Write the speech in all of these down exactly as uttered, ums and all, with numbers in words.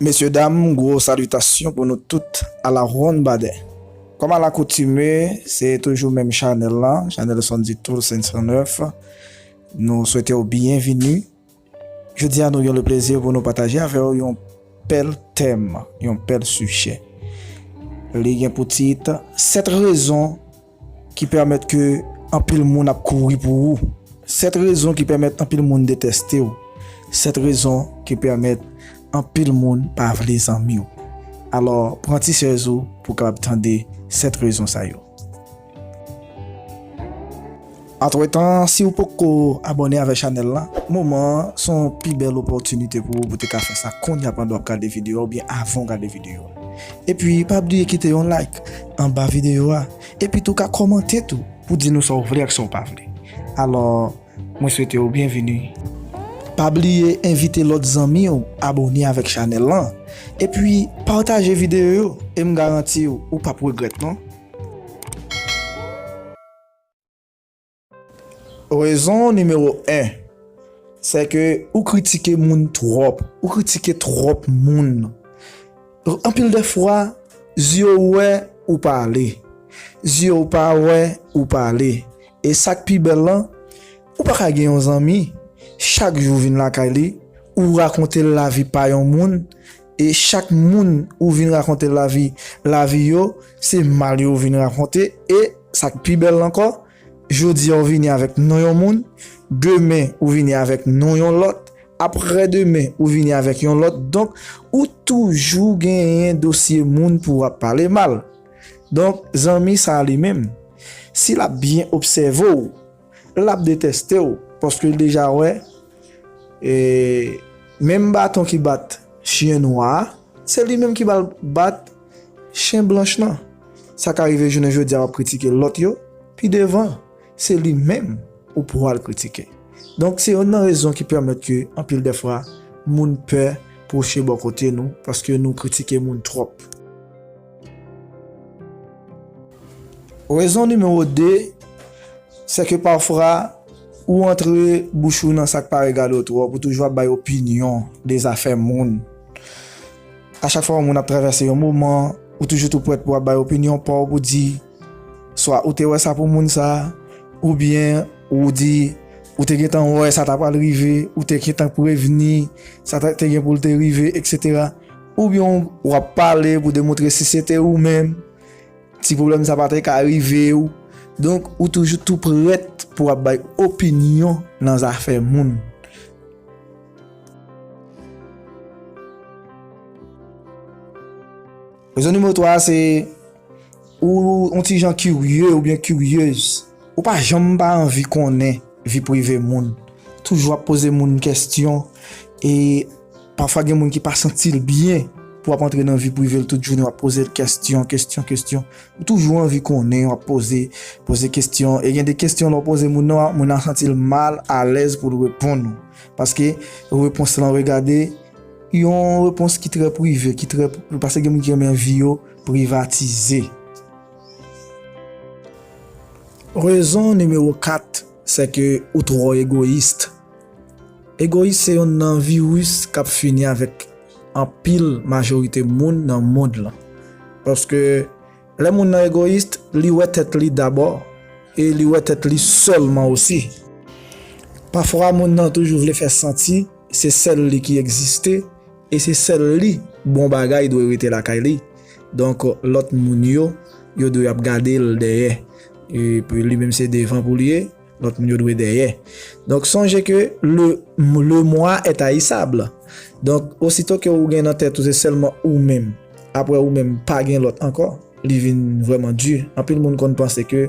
Mesye dam, gwo salitasyon pou nou tout a la ronn badè. Kòm a lakoutume, se toujou menm chanèl la, chanèl Sondy Tool senk san nèf. Nou swete w byenvini. Jodi a, nou gen le plezi pou nou pataje avè w yon bèl tèm, yon bèl sijè. Li gen pou tit sèt rezon ki pèmèt ke anpil moun ap kouri pou ou. Sèt rezon ki pèmèt anpil moun detèste w. Sèt rezon ki pèmèt anpil moun pa vle zanmi w. Alò, pran ti chèz ou pou w kapab tande sèt rezon sa yo. Antretan, si w poko abòne avèk chanèl la, moman an se yon pi bèl opòtinite pou ou pou te ka fè sa kounye a pandan w ap gade videyo a oubyen avan w gade videyo a. Epi, pa bliye kite yon like anba videyo a. Epi tou ka kòmante tou pou di nou sa w vle ak sa w pa vle. Alò, mwen swete w byenvini. Pa bliye envite lòt zanmi w abòne avèk chanèl lan. Epi pataje videyo yo e m garanti w ou p ap regrèt non. Rezon nimewo en, se ke ou kritike moun twòp. Ou kritike twòp moun. Anpil de fwa, zye w wè ou pale. Zye w pa wè ou pale. E sa k pi bèl lan, ou pa ka gen yon zanmi, chak jou w vin lakay li, ou rakonte l lavi pa yon moun, e chak moun ou vin rakonte lavi, lavi yo, se mal yo ou vin rakonte, e sa k pi bèl ankò, jodi a ou vini avèk non yon moun, demen ou vini avèk non yon lòt, aprè demen ou vini avèk yon lòt. Donk, ou toujou genyen dosye moun pou w ap pale mal. Donk, zanmi sa a li menm, si l ap byen obsève w, l ap detèste w, paske l deja wè, e, menm baton ki bat chen nwa a, se li menm ki pral bat chen blanch lan. Sa ka rive jounen jodi a w ap kritike lòt yo, pi devan, se li menm ou pral kritike. Donk, se youn nan rezon ki pèmèt ke anpil de fwa, moun pè pwoche bò kote nou, paske nou kritike moun twòp. Rezon nimewo de, se ke pafwa, ou antre bouch ou nan sa k pa regade w twòp, ou toujou ap bay opinyon de zafè moun. A chak fwa yon moun ap travèse yon moman, ou toujou tou prèt pou w ap bay opinyon pa w pou di, swa ou te wè sa pou moun sa, oubyen ou di, ou te gentan wè sa ta pral rive, ou te gentan prevni sa ta, te gen pou l te rive, etsetera. Oubyen w, w ap pale pou demontre si se te ou menm, ti pwoblèm sa pa te ka rive w. Donk, ou toujou tou prèt pou w ap bay opinyon nan zafè moun. Rezon nimewo twa a se ou yon ti jan kirye oubyen kiryez. Ou pa janm pa anvi konnen vi prive moun. Toujou ap poze moun kèsyon e pafwa gen moun ki pa santi l byen pou ap antre nan vi prive l tout jounen, w ap poze l kèsyon, kèsyon, kèsyon. Ou toujou anvi konnen, w ap poze, poze kèsyon. E gen de kèsyon lè w poze moun nan, moun nan santi l mal alèz pou l reponn ou. Paske repons lan regade yon repons ki trè prive, ki trè, paske gen moun ki renmen vi yo privatize. Rezon nimewo kat, se ke ou twò egoyis. Egoyis se youn nan viris k ap fini avèk anpil majorite moun nan mond lan. Paske lè moun nan egoyis, li wè tèt li dabò e li wè tèt li sèlman osi. Pafwa, moun nan toujou vle fè santi se sèl li ki egziste e se sèl li bon bagay dwe rete lakay li. Donk, lòt moun yo, yo dwe ap gade l dèyè. E pou li menm se devan pou l ye, lòt moun yo dwe dèyè. Donk, sonje ke le, le moi est haïssable. Donk, osito ke ou gen nan tèt ou se sèlman ou menm, aprè ou menm pa gen lòt ankò, li vin vrèman di. Anpil moun konn panse ke,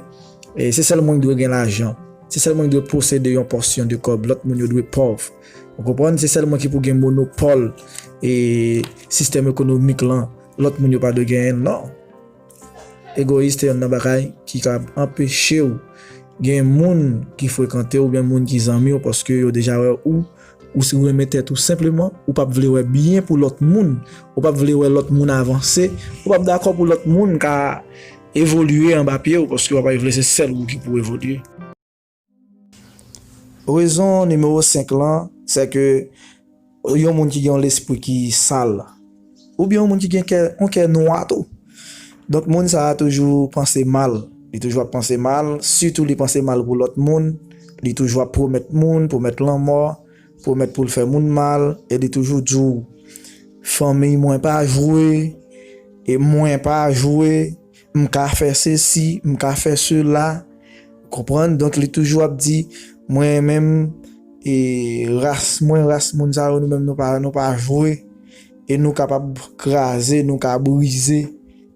e, se sèl mwen ki dwe gen lajan. Se sèl mwen ki dwe posede yon pòsyon de kòb. Lòt moun yo dwe pòv. Ou konprann? Se sèl mwen ki pou gen monopòl e sistèm ekonomik lan. Lòt moun yo pa dwe genyen l, non. Egoyis se youn nan bagay ki ka anpeche w gen moun ki frekante w oubyen moun ki zanmi w, paske yo deja wè ou, ou si w renmen tèt ou senpleman, ou p ap vle wè byen pou lòt moun, ou p ap vle wè lòt moun avanse, ou p ap dakò pou lòt moun ka evolye anba pye w, paske w pa vle se sèl ou ki pou evolye. Rezon nimewo senk lan, se ke yon moun ki gen yon lespri ki sal. oubyen yon moun ki gen kè, yon kè nwa tou. Donk, moun sa a toujou panse mal. Li toujou ap panse mal, sitou li panse mal pou lòt moun. Li toujou ap pwomèt moun, pwomèt lanmò, pwomèt pou l fè moun mal, e li toujou di w, fanmi mwen pa jwe, e mwen pa jwe, m ka fè sesi, m ka fè sela. Konprann? Donk, li toujou ap di, mwen menm, e ras mwen, ras moun sa yo, nou menm, nou pa, nou pa jwe, e nou kapab kraze, nou ka brize.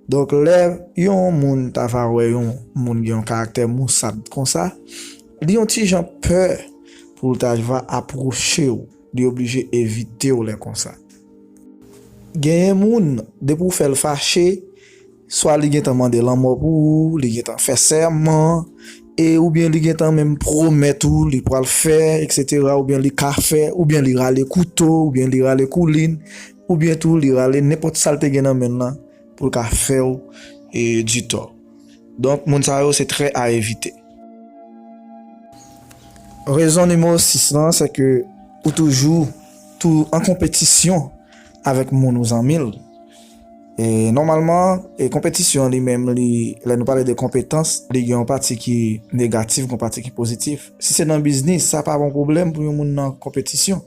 Donk, lè yon moun ta va wè yon moun gen yon karaktè mousad konsa, li yon ti jan pè pou l ta va apwoche w. Li oblije evite w lè konsa. Genyen moun, depi w fè l fache, swa li gentan mande lanmò pou ou, li gentan fè sèman, e oubyen li gentan menm pwomèt ou li pral fè, etsetera, oubyen li ka fè, oubyen li rale kouto, oubyen li rale koulin, oubyen tou li rale nenpòt sa l te gen nan men l lan pou l ka fè w, e, ditò. Donk, moun sa yo, se trè a evite. Rezon nimewo sis lan, se ke ou toujou tou an konpetisyon avèk moun ou zanmi l. E nòmalman, e konpetisyon li menm, li, lè nou pale de konpetans, li gen yon pati ki negatif, gen yon pati ki pozitif. Si se nan biznis, sa pa bon pwoblèm pou yon moun nan konpetisyon.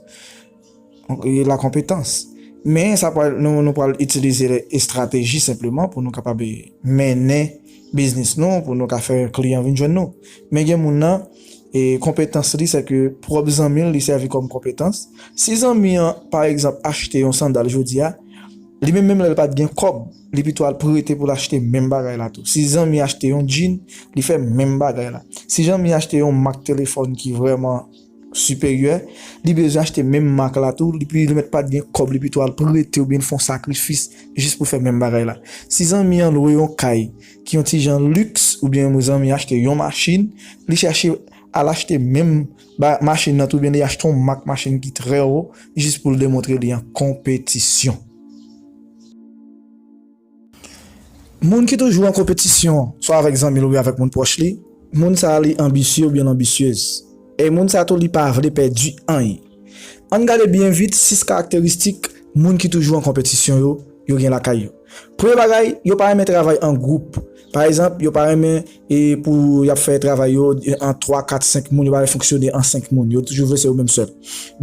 E la konpetans. Men sa pral, nou, nou pral itilize estrateji senpleman pou nou kapab mennen biznis nou, pou nou ka fè kliyan vin jwenn nou. Men gen moun nan, e konpetans li, se ke pwòp zanmi l, li sèvi kòm konpetans. Si zanmi an, pa egzanp, achte yon sandal jodi a, li menm, menm lè l pa t gen kòb, li pito al prete pou l achte menm bagay la tou. Si zanmi achte yon djin, li fè menm bagay la. Si zanmi achte yon mak telefòn ki vrèman siperyè, li bezwen achte menm mak la tou, li pi, li mèt pa t gen kòb, li pito al prete oubyen l fè yon sakrifis jis pou fè menm bagay la. Si zanmi an lwe yon kay ki yon ti jan liks, oubyen yon zanmi achte yon machin, li chèche al achte menm ba, machin nan tou, oubyen li achte yon mak machin ki trè wo, jis pou l demontre li an konpetisyon. Moun ki toujou an konpetisyon, swa avèk zanmi l oubyen avèk moun pwòch li, moun sa a li anbisye oubyen l anbisyez. E moun sa a tou li pa vle pèdi anyen. Ann gade byen vit sis karakteristik moun ki toujou an konpetisyon yo, yo gen lakay yo. Premye bagay, yo pa renmen travay an gwoup. Pa egzanp, yo pa renmen, e, pou y ap fè travay yo an twa, kat, senk moun, yo pa renmen fonksyone an senk moun. Yo toujou vle se yo menm sèl.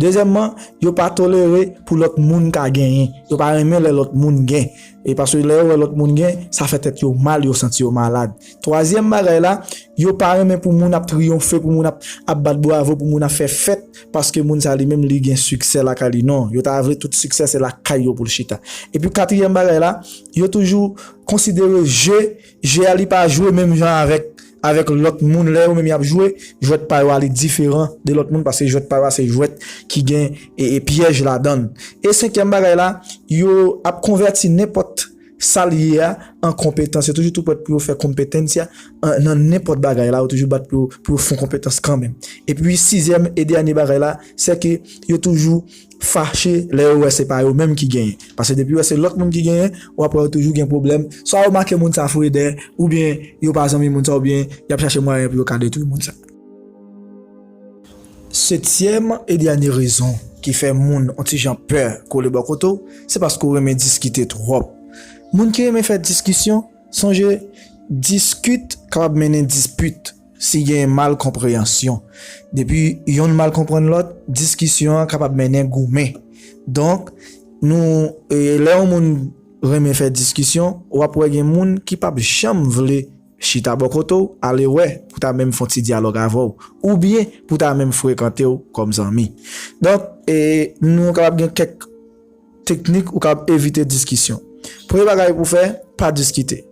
Dezyèmman, yo pa tolere pou lòt moun ka genyen. Yo pa renmen lè lòt moun gen. E paske lè yo wè lòt moun gen, sa fè tèt yo mal, yo santi yo malad. Twazyèm bagay la, yo pa renmen pou moun ap triyonfe, pou moun ap, ap bat bravo, pou moun ap fè fèt, paske moun sa li menm li gen siksè lakay li. Non, yo ta vle tout siksè se lakay yo pou l chita. Epi katriyèm bagay la, yo toujou konsidere je, je a li pa jwe menm jan avèk, avèk lòt moun. Lè yo menm y ap jwe, jwèt pa yo a li diferan de lòt moun, paske jwèt pa yo a se jwèt ki gen, e, e pyèj ladan l. E senkyèm bagay la, yo ap konvèti nenpòt sa l ye a an konpetans. Yo toujou tou prèt pou yo fè konpetensi a an, nan nenpòt bagay la, yo toujou bat pou yo, pou yo fè yon konpetans kanmenm. Epi sizyèm e dènye bagay la, se ke yo toujou fache lè yo wè se pa yo menm ki genyen. Paske depi yo wè se lòt moun ki genyen, w ap wè yo toujou gen pwoblèm. Swa yo make moun sa frede, oubyen yo pa zanmi moun sa, oubyen y ap chache mwayen pou yo ka detwi moun sa. Setyèm e dènye rezon ki fè moun on ti jan pè kole bò kote w, se paske w renmen diskite twòp. Moun ki renmen fè diskisyon, sonje, diskit kapab mennen dispit si gen mal konpreyansyon. Depi yonn mal konprann lòt, diskisyon an kapab mennen goumen. Donk, nou, e, lè yon moun renmen fè diskisyon, w ap wè gen moun ki p ap janm vle chita bò kote w, ale wè, pou ta menm fè yon ti dyalòg avè w, oubyen pou ta menm frekante w kòm zanmi. Donk, e, nou kapab gen kèk teknik ou kapab evite diskisyon. Premye bagay pou w fè, pa diskite.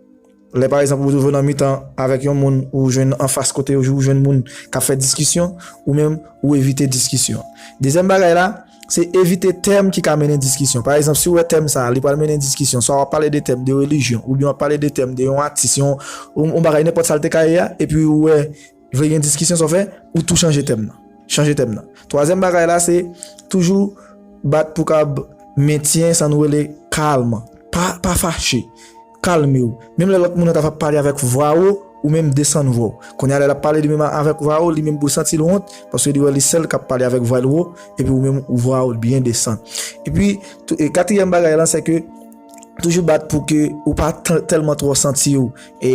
Lè, pa egzanp, ou twouve w nan mitan avèk yon moun, ou jwenn anfas kote yo, ou jwenn moun k ap fè diskisyon, ou menm, ou evite diskisyon. Dezyèm bagay la, se evite tèm ki ka mennen diskisyon. Pa egzanp, si w wè tèm sa a, li pral mennen diskisyon, swa w ap pale de tèm de relijyon, oubyen w ap pale de tèm de yon atis, yon, yon, yon bagay nenpòt sa l te ka ye a, epi ou wè vle gen diskisyon, sa w fè, ou tou chanje tèm nan. Chanje tèm nan. Twazyèm bagay la, se toujou bat pou kab mentyen sa nou rele kalm. Pa, pa fache. Kalme w. Menm lè lòt moun nan ta va pale avèk vwa wo, ou menm desann vwa w. Kounye a lè l ap pale li menm avèk vwa wo, li menm pou l santi l wont, paske li wè li sèl k ap pale avèk vwa l wo, epi ou menm ou vwa w byen desann. Epi, tou, e katriyèm bagay la, se ke toujou bat pou ke ou pa t-, tèlman twò santi w e,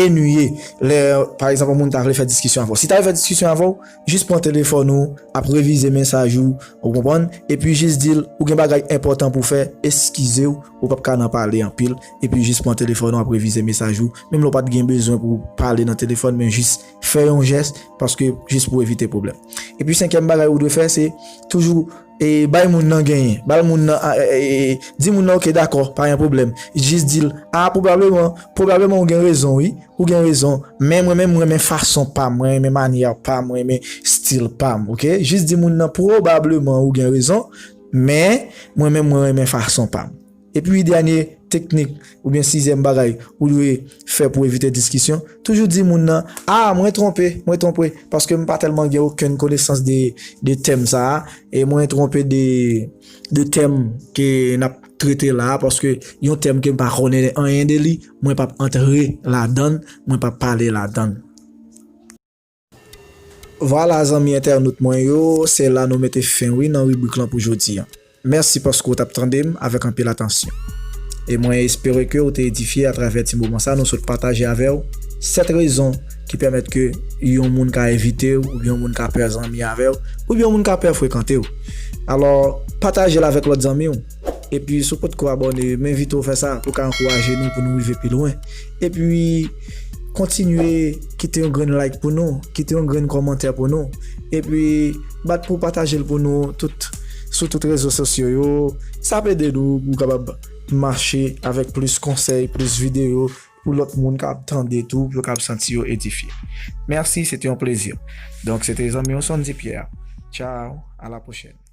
ennuye lè, pa egzanp, yon moun ta vle fè diskisyon avè w. Si ta vle fè diskisyon avè w, jis pran telefòn ou, ap revize mesaj ou, ou konprann? Epi jis di l, ou gen bagay enpòtan pou fè, eskize w, ou p ap ka nan pale anpil, epi jis pran telefòn ou, ap revize mesaj ou, menm lè w pa t gen bezwen pou w pale nan telefòn, men jis fè yon jès, paske jis pou evite pwoblèm. Epi senkyèm bagay ou dwe fè, se toujou e bay moun nan genyen. Bay moun nan, a, e, e, e, di moun nan, "Ok, dakò, pa gen pwoblèm." Jis di l, "A, pwobableman, pwobableman ou gen rezon, wi. Ou gen rezon. Men mwen menm, mwen renmen fason pa m, mwen renmen manyè pa m, mwen renmen stil pa m, ok?" Jis di moun nan, "Pwobableman ou gen rezon, men mwen menm, mwen renmen fason pa m." Epi dènye teknik oubyen sizyèm bagay ou dwe fè pou evite diskisyon, toujou di moun nan, "A, mwen twonpe, mwen twonpe, paske m pa tèlman gen okenn konesans de, de tèm sa a, e mwen twonpe de, de tèm ke n ap trete la a, paske yon tèm ke m pa konnen anyen de li, mwen p ap antre ladan l, mwen p ap pale ladan l." Vwala, zanmi entènot mwen yo, se la nou mete fen, wi, nan ribrik lan pou jodi a. Mèsi paske w t ap tande m avèk anpil atansyon. E mwen espere ke w te edifye atravè ti moman sa nou sot pataje avè w sèt rezon ki pèmèt ke yon moun ka evite w, oubyen yon moun ka pè zanmi avè w, oubyen yon moun ka pè frekante w. Alò, pataje l avèk lòt zanmi w. Epi, si w potko abòne, m envite w fè sa pou w ka ankouraje nou pou nou rive pi lwen. Epi, kontinye kite yon grenn like pou nou, kite yon grenn kòmantè pou nou. Epi, bat pou w pataje l pou nou tout, sou tout rezo sosyo yo. Sa ap ede nou pou w kapab mache avèk plis konsèy, plis videyo pou lòt moun k ap tande tou, pou yo kapab santi yo edifye. Mèsi, se te yon plezi. Donk, se te zanmi w Sondy Pierre. Ciao, à la prochaine.